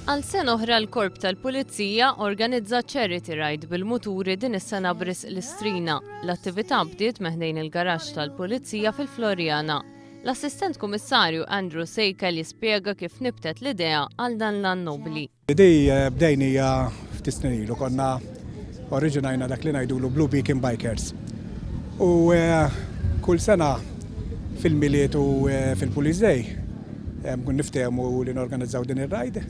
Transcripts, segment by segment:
Għal sena oħra l-Korp tal-Pulizija organizza charity ride bil-muturi din is-sena b'risq l-Istrina. L-attività bdiet minn ħdejn il-garaxx tal-Pulizija fil-Floriana. L-Assistent Kummissarju Andrew Sejkel jispjega kif nibtet l-idea għal dan l-għan nobbli. Di bdejnija ftit snin ilu konna oriġinajna dak li ngħidulu Blue Beacon Bikers. U kull sena fil-Milied u fil-Police Day kun niftehmu li norganizzaw din ir-ride.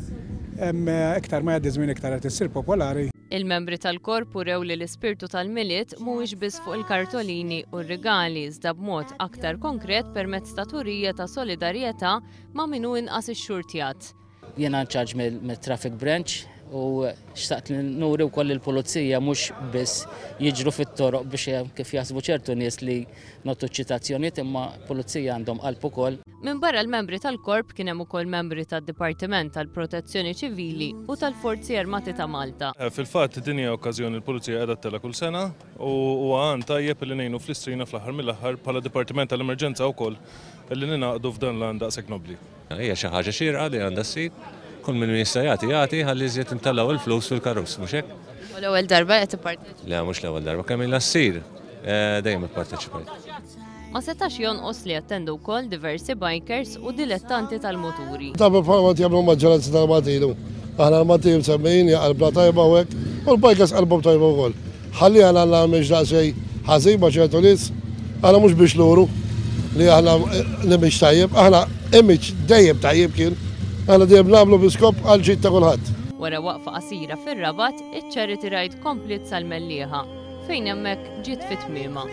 Iktar ma jgħaddi żmien iktar qed issir popolari. Il-membri tal-korp urew li l-ispirtu tal-Milied mhuwiex biss fuq il-kartolini u r-rigali iżda b'mod aktar konkret permezz ta' turija ta' solidarjetà ma' min hu inqas ixxurtjat. Jiena in charge mill-traffic branch u xtaqt li nuri wkoll il-pulizija mhux biss jiġru fit-toroq biex kif jaħsbu ċertu nies li notu ċitazzjonijiet imma pulizija għandhom qalb ukoll. Minbarra l-membri tal-Korp kien hemm ukoll membri tad-Dipartiment tal-Protezzjoni Ċivili u tal-Forzi Armati ta' Malta. Fil-fatt din hija okkażjoni l-Pulizija qiegħda ttella' kull sena u huwa għan tajjeb li ngħinu fl-Istrina fl-aħħar mill-aħħar bħala Dipartiment tal-Emerġenza wkoll li ningħaqdu f'dan l-għan daqshekk nobbli. Hija xi ħaġa xierqa li għandha ssir. Kull min jista' jagħti jagħti ħalli iżjed intellgħu il-flus fil-karus, mhux hekk? U l-ewwel darba qed tipparteċipa? Le, mhux l-ewwel darba, kemm ilha ssir dejjem ipparteċipajt. Ma setax jonqos li jattendu wkoll diversi bikers u dilettanti tal-muturi. Tagħmel bħalma qed jagħmlu l-maġġoranza tal-Maltin hu. Aħna l-Maltin msemmijin hija qalbna tajba u hekk, u l-bikers qalbhom tajba wkoll. Ħalli aħna għandna image daqsxejn ħażin ma' ċertu nies, aħna mhux biex nuru li aħna l-image tajjeb, aħna image dejjem tajjeb kien, aħna dejjem nagħmlu bi skop għall-ġid ta' kulħadd. Wara waqfa qasira fir-Rabat, iċ-Charity Ride kompliet sal-Mellieħa, fejn hemmhekk ġiet fi tmiemha.